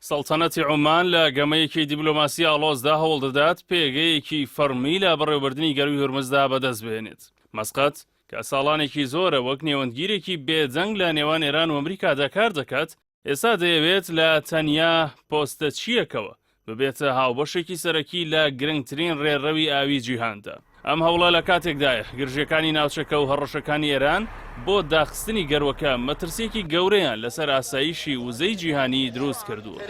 سەڵتەنەتی عومان لە گەمەیەکی دیبلۆماسی ئاڵۆزدا هەوڵدەدات پێگەیەکی فەڕمی لە بەڕێوەبردنی گەرووی هورمزدا بەدەست بهێنێت. مەسقەت، کە ساڵانێکی زۆرە وەک نێوەندگیرێکی بێدەنگ لە نێوان ئێران و ئەمریکادا کار دەکات، ئێستا دەیەوێت لە تەنیا پۆستەچییەکەوە ببێتە هاوبەشێکی سەرەکی لە گرنگترین ڕێڕەوی ئاوی جیهاندا. ئەم هەوڵە لە کاتێکدایە، گرژییەکانی ناوچەکە و هەڕەشەکانی ئێران بۆ داخستنی گەرووەکە مەترسییەکی گەورەیان لەسەر ئاسایشی وزەی جیهانی دروست کردووە.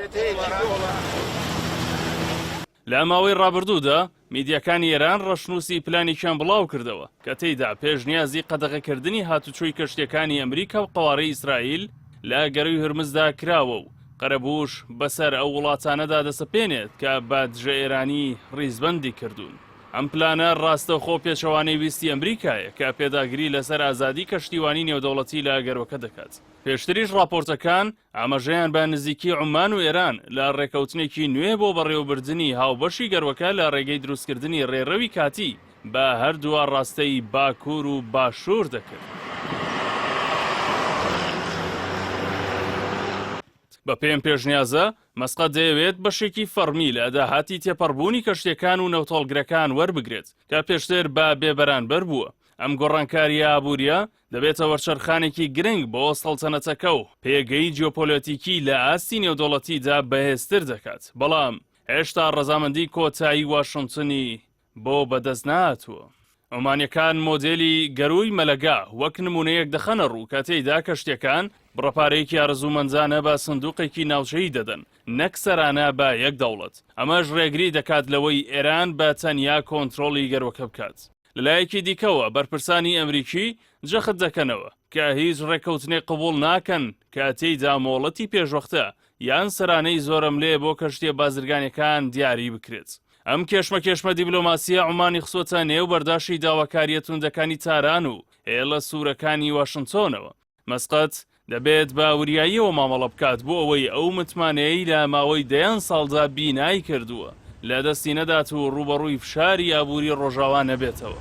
لە ماوەی ڕابردوودا میدیاکانی ئێران ڕەشنووسی پلانێکیان بڵاوکردەوە کە تێیدا پێشنیازی قەدەغەکردنی هاتوچۆی کەشتییەکانی ئەمریکا و قەوارەی ئیسرائیل لە گەرووی هورمزدا کراوە و قەرەبووش بەسەر ئەو وڵاتانەدا دەسەپێنێت کە بە دژە ئێرانی ڕیزبەندی کردوون. ئەم پلانە ڕاستەوخۆ پێچەوانەی ویستی ئەمریکایە کە پێداگری لەسەر ئازادی کەشتیوانی نێودەوڵەتی لە گەرووەکە دەکات. پێشتریش ڕاپۆرتەکان ئاماژەیان بە نزیکی عومان و ئێران لە ڕێکەوتنێکی نوێ بۆ بەڕێوەبردنی هاوبەشی گەروەکە لە ڕێگەی دروستکردنی ڕێڕەوی کاتی بە هەردوو ئاڕاستەی باکوور و باشوور دەکرد. بەپێی ئەم پێشنیازە، مەسقەت دەیەوێت بەشێکی فەڕمی لە داهاتی تێپەڕبوونی کەشتییەکان و نەوتهەڵگرەکان وەربگرێت کە پێشتر بە بێبەرانبەر بووە. ئەم گۆڕانکارییە ئابوورییە دەبێتە وەرچەرخانێکی گرنگ بۆ سەڵتەنەتەکە و پێگەی جیۆپۆلەتیکی لە ئاستی نێودەوڵەتیدا بەهێزتر دەکات، بەڵام هێشتا ڕەزامەندی کۆتایی واشنتنی بۆ بەدەست نەهاتووە. عومانییەکان مۆدێلی گەرووی مەلەگا وەک نموونەیەک دەخەنە ڕوو کە تێیدا کەشتییەکان بڕە پارەیەکی ئارەزوومەندانە بە سندوقێکی ناوچەیی دەدەن نەک سەرانە بە یەک دەوڵەت، ئەمەش ڕێگری دەکات لەوەی ئێران بە تەنیا کۆنترۆڵی گەرووەکە بکات. لەلایەکی دیکەوە بەرپرسانی ئەمریکی جەخت دەکەنەوە کە هیچ ڕێککەوتنێک قبوڵ ناکەن کە تێیدا مۆڵەتی پێشوەختە یان سەرانەی زۆرەملێ بۆ کەشتییە بازرگانیەکان دیاری بکرێت. ئەم کێشمەکێشمە دیبلۆماسییە عومانی خستووەتە نێو بەرداشی داواکارییە توندەکانی تاران و هێڵە سوورەکانی واشنتۆنەوە. مەسقەت دەبێت بە وریاییەوە مامەڵە بکات بۆ ئەوەی ئەو متمانەیەی لە ماوەی دەیان ساڵدا بینای کردووە لە دەستی نەدات و ڕووبەڕووی فشاری ئابووری ڕۆژاوا نەبێتەوە.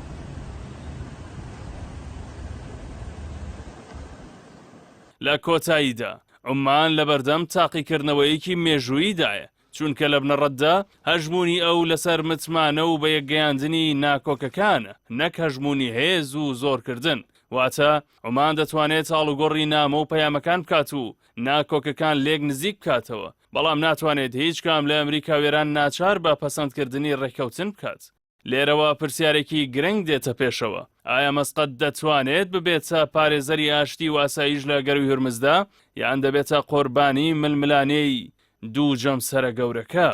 لە کۆتاییدا، عوممان لەبەردەم تاقیکردنەوەیەکی مێژووییدایە، چونکە لە بنەڕەتدا هەژموونی ئەو لەسەر متمانە و بەیەکگەیاندنی ناکۆکەکانە نەک هەژموونی هێز و زۆرکردن، واتە عومان دەتوانێت ئاڵوگۆڕی نامە و پەیامەکان بکات و ناکۆکەکان لێک نزیک بکاتەوە، بەڵام ناتوانێت هیچ کام لە ئەمریکا و ئێران ناچار بە پەسەندکردنی ڕێککەوتن بکات. لێرەوە پرسیارێکی گرنگ دێتە پێشەوە، ئایا مەسقەت دەتوانێت ببێتە پارێزەری ئاشتی و ئاسایش لە گەرووی هورمزدا، یان دەبێتە قوربانی ململانێی دوو جەمسەرە گەورەکە؟